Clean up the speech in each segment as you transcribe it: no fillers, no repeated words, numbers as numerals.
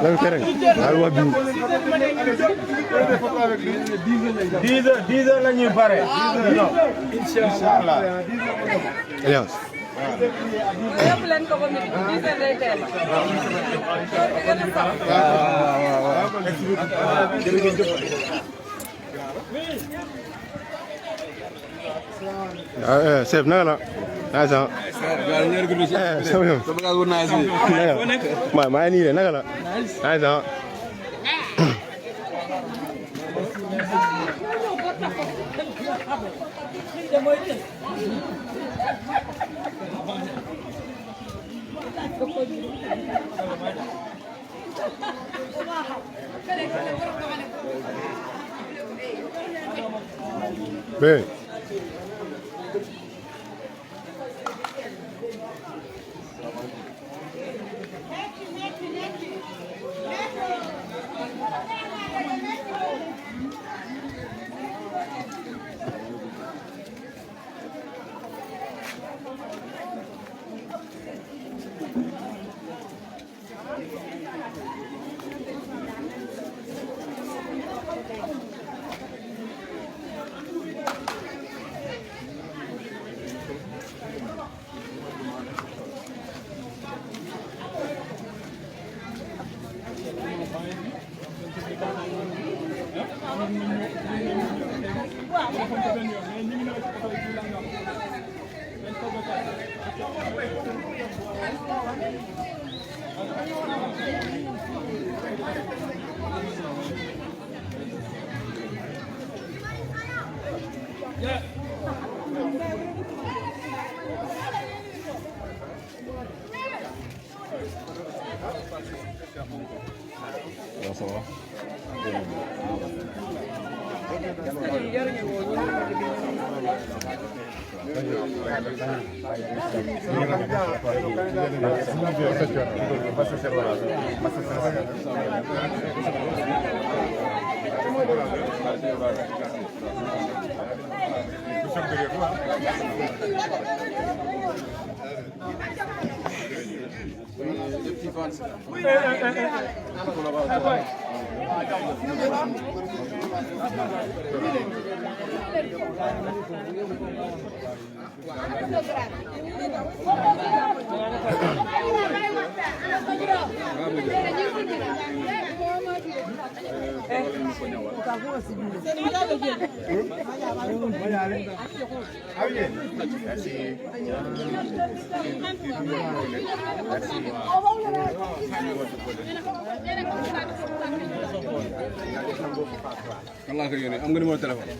lan tere al wax bi 10 heures la ñuy pare inshallah Elias yóbbu leen ko ba mi 10 heures day teel chef naka la nice maa nii de naka la nice Bem. Ça va. Allah ko yone am nga numéro téléphone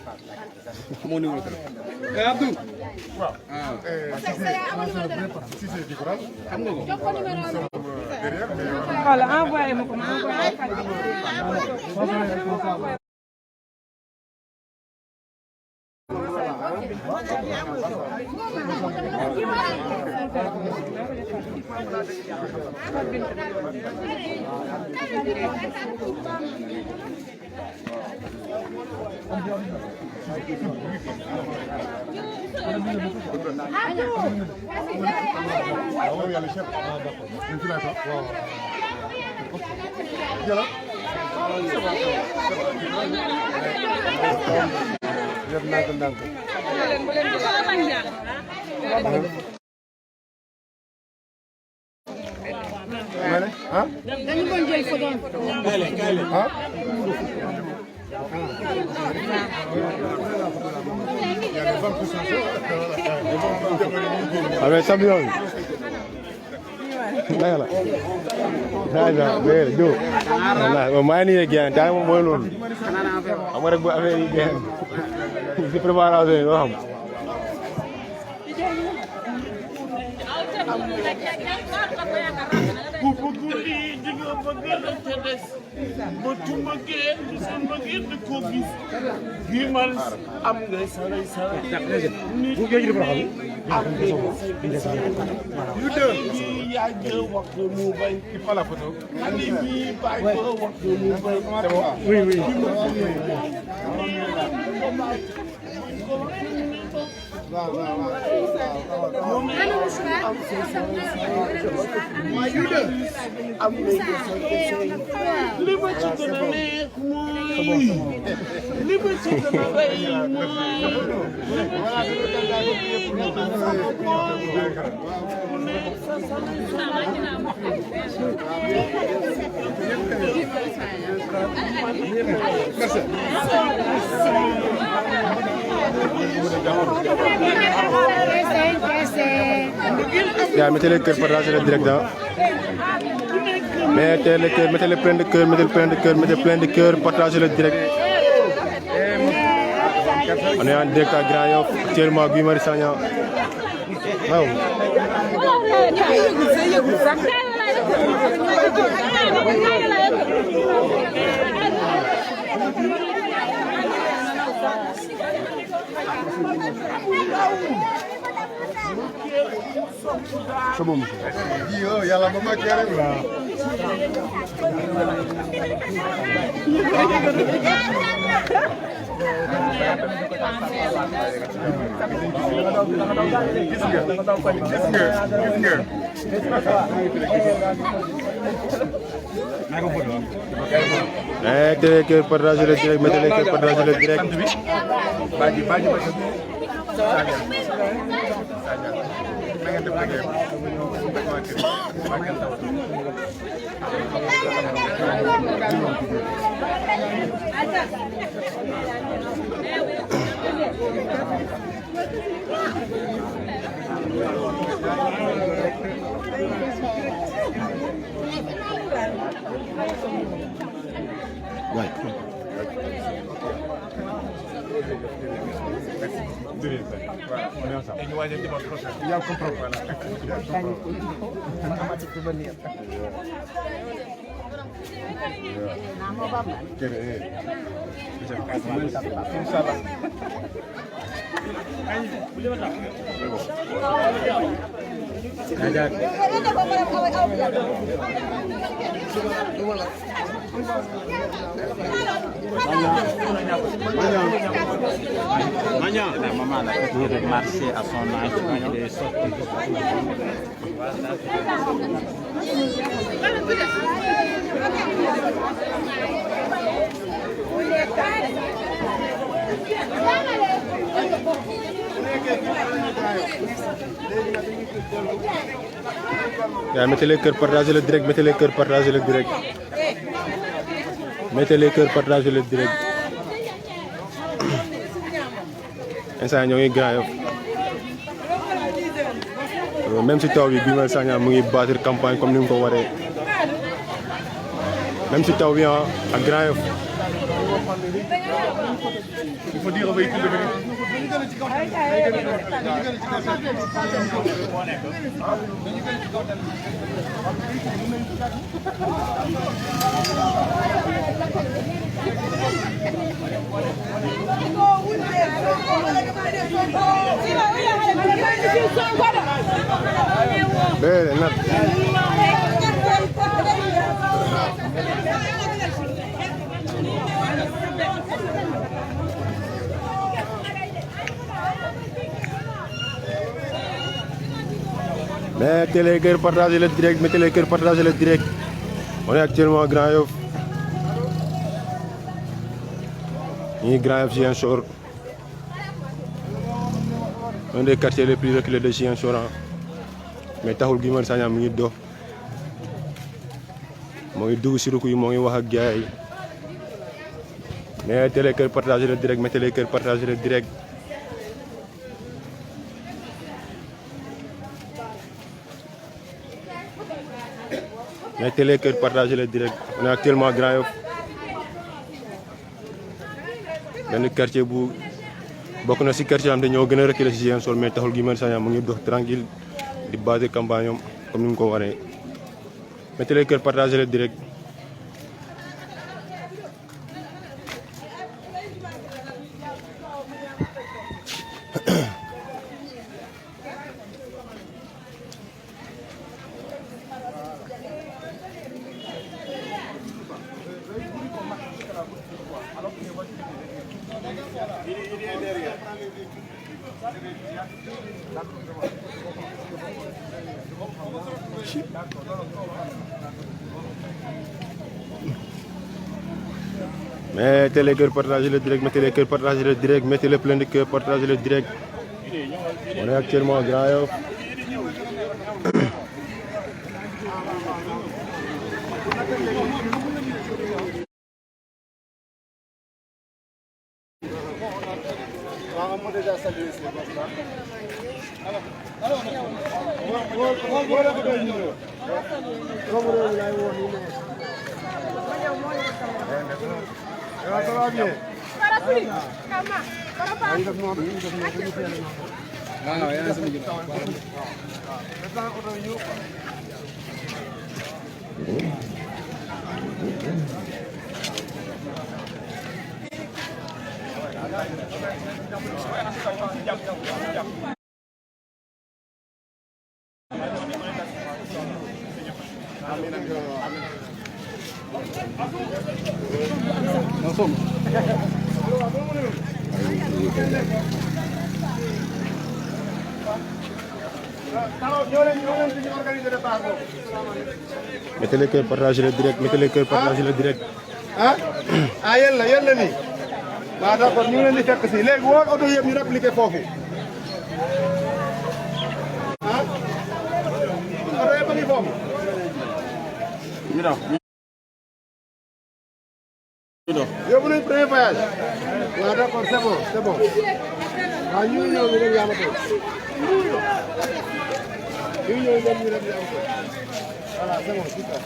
mo numéro téléphone eh Abdou waaw si c'est du courage xam nga ko voilà envoyé ma ko dañu ko jël photo ah avec champion naka la naka la do wala maa nii rek yan tay moom mooy loolu xam nga rek bu affaire yi gën ci préparation yi doo xam ku bëgg lii di nga bëgg la ca des ba tu bëggee du sa bëggee di ko gis gi man am nga saray saray nit ñi am yu dee ñii yaa jël wax mu bañ il faut la photo ani ñii bàyyi ba wax mu bañ oui oui li ma ci gën a neex mooy li ma ci gën a rey mooy li ma ci gën a sopp mooy mu nekk sa Ya, mettez les cœurs, partagez le direct. Mettez les cœurs, mettez les plein de cœur, mettez plein de cœur, mettez plein de cœur, partagez le direct. On est en direct à Grand Yoff, actuellement Guy Marius Sagna. Wow. Sebelum iya ya lama makirin lah. Mettez que partager le direct, mettez que partager le direct. Bagi. La maman a fait de marcher à son âge quand il est sorti. Ya, mettez les cœurs, partagez le direct, mettez les cœurs, partagez le direct. Mettez les cœurs, partagez le direct. Instant ñoo ngi Grand Yoff même si taw bi Guy Marius Sagna mu ngi bâtir campagne comme ni mu ko waree même si taw bi ak Grand Yoff il faut dire au véhicule de venir. Bene, no. Mettez les cœurs, partagez le direct, mettez les cœurs, partagez le direct. On est actuellement à Grand Yoff. Ni Grand Yoff Ziguinchor. Un des quartiers les plus reculés de Ziguinchor. Mais taxul Guy Marius Sagna mu ngi dox moo ngi dugg si ruku yi moo ngi wax ak gars yi mettez les cœurs, partagez le direct, mettez les cœurs, partagez le direct. Mettez les cœurs, partagez le direct. On est actuellement à Grand Yoff. benn quartier bu bokk na si quartier am te ñoo gën a reculé si Ziguinchor mais taxul Guy Marius Sagna mu ngi dox tranquille di base campagne am comme ni mu ko waree. Mettez les cœurs, partagez le direct. Mettez les cœurs, partagez le direct, mettez les cœurs, partagez le direct, mettez le plein de cœurs, partagez le direct. On est actuellement à Grand Yoff. Mettez les cœurs, partagez le direct, mettez les cœurs, partagez le direct. Ah yalla ni waaw d'accord ñu ngi leen di fekk si léegi woon oto yëpp ñu répliqué foofu oto yëpp a ngi foofu ñu dox yóbbu nañ premier voyage waaw d'accord c'est bon waaw ñu ngi ñëw ñu dem Yaamato ñu ngi ñëw dem ñu dem Yaamato voilà c'est bon super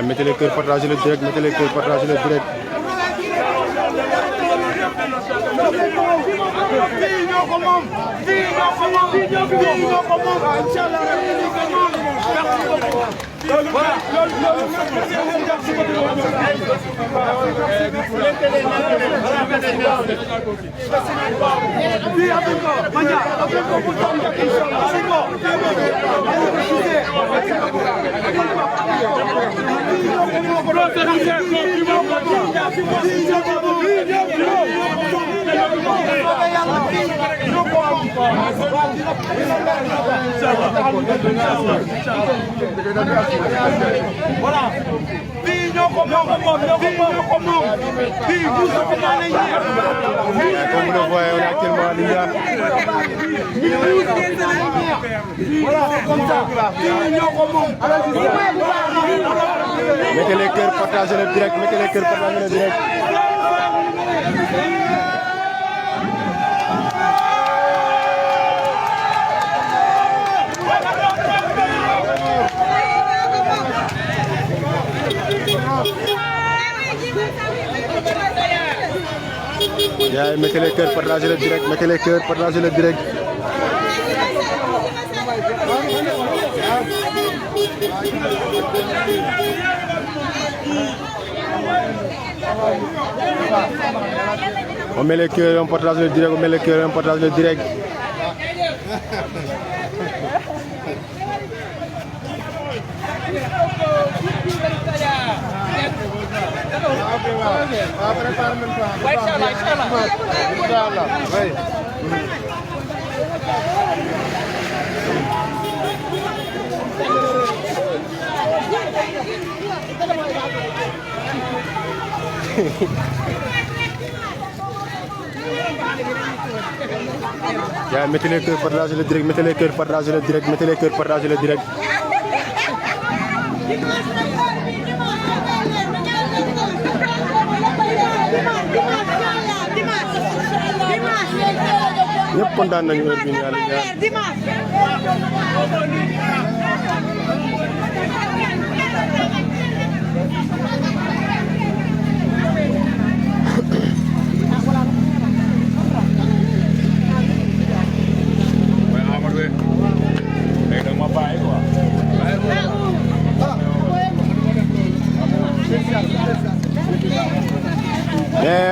Mettez les cœurs, partagez le direct, mettez les cœurs, partagez le direct. Voilà. Fii ñoo ko moom. Fii vous avez Comme vous le voyez, on est actuellement à Lindiane. Voilà, comme ça. Fii ñoo ko moom. Mettez les cœurs, partagez le direct, mettez les cœurs, partagez le direct. Mettez les cœurs, partagez le direct, mettez les cœurs, partagez le direct. On met les cœurs, on partage le direct, on met les cœurs, on partage le direct. Mettez les cœurs, partagez le direct, mettez les cœurs, partagez le direct, mettez les cœurs, partagez le direct. ñëpp kontaan nañu heure bii yàlla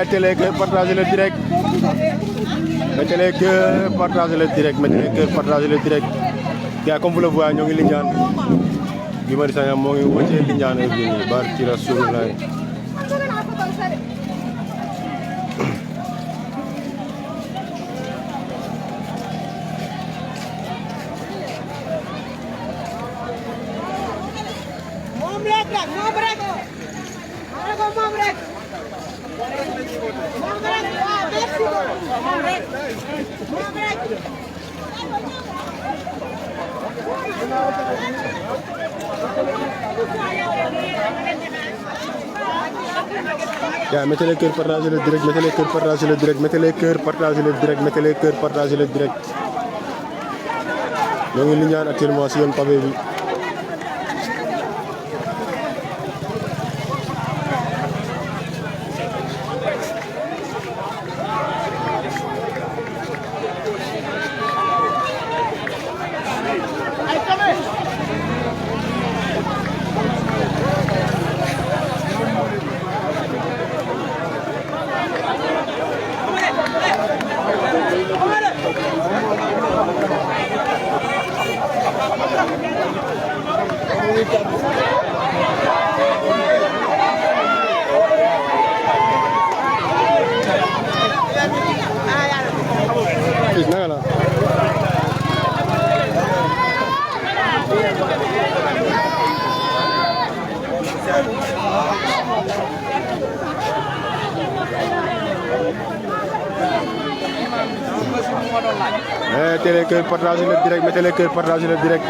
mettez les cœurs, partagez le direct. Mettez les cœurs, partagez le direct, mettez les cœurs, partagez le direct. Gars, comme vous le voyez, ñoo ngi Lindiane. Guy Marius Sagna moo ngi wàccee Lindiane bi nii barki Rasulullah. Yeah, mettez les cœurs, partagez le direct, mettez les cœurs, partagez le direct, mettez les cœurs, partagez le direct, mettez les cœurs, partagez le direct. ñoo ngi Lindiane actuellement si yoon pavé bi. Mettez les cœurs, partagez le direct, mettez les cœurs, partagez le direct.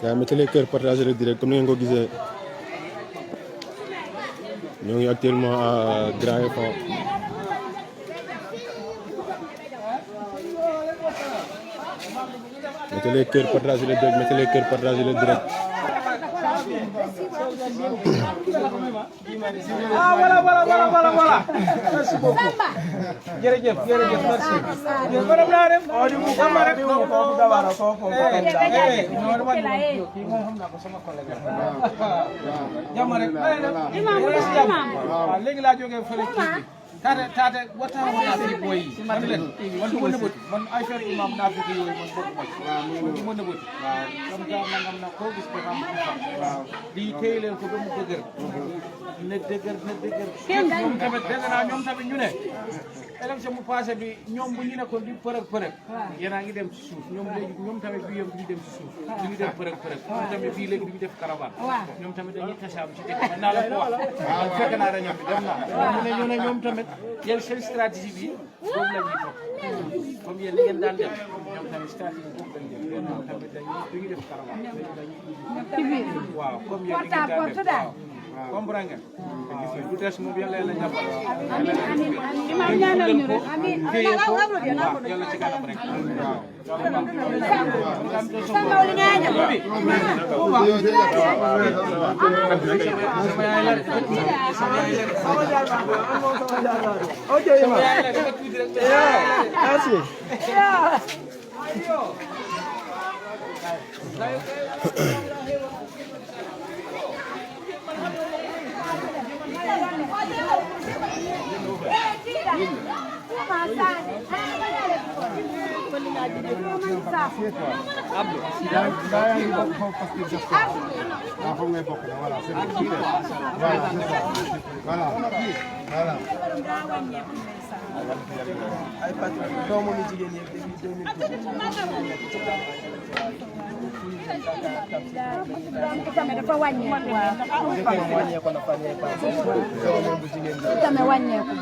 Yeah, mettez les cœurs, partagez le direct comme ni ngeen ko gisee ñoo ngi actuellement à Grand Yoff. Mettez les cœurs, partagez le direct, mettez les cœurs, partagez le direct. Ah voilà. Merci beaucoup. Jërëjëf, merci. Madame la def o di mu sama rek ko dabara ko no dama ki mo xam na ko sama collègue jàmm rek imam léegi laa jógee fële taate wata fi boy man leen man duma nëbët man ay fer imam naa fi yooyu man bokk man duma nëbët comme da nangam na ko gis ko xam di téy leen ko ba mu dëgër na dëgër ñoom tamit dégg naa ñoom tamit ñu ne élection bu passé bi ñoom bu ñu nekkoon di përëg yéen a ngi dem ci suuf ñoom léegi ñoom tamit bii yëpp ñu dem ci suuf ñu ngi dem përëg ñoom tamit bii léegi ñu def caravane ñoom tamit dañuy tasaam ci dëkk naa la ko wax fekk naa dañu bi dem naa ñu ne ñoom tamit yéen seen stratégie bi boobu la ñuy topp comme yéen li ngeen daan def ñoom tamit stratégie boobu lañ def ñoom tamit dañuy def caravane waaw comme yéen li ngeen daan def comprendre ngeen du des moom yàlla yàlla jàppal Imam ñaanal ñu rek amin yàlla ci kanam rek dafa wàññeeku tamit wàññeeku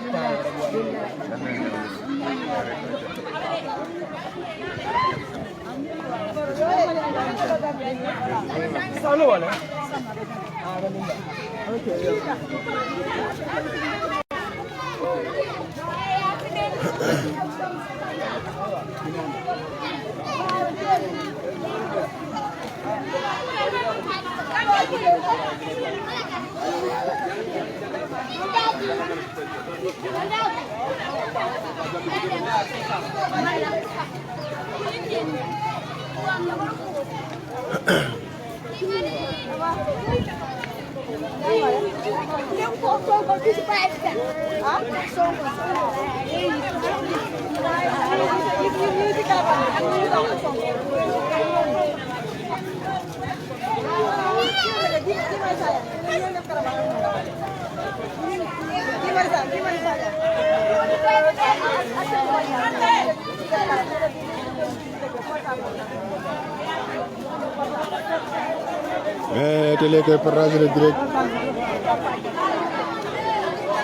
télé koy partager le direct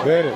bene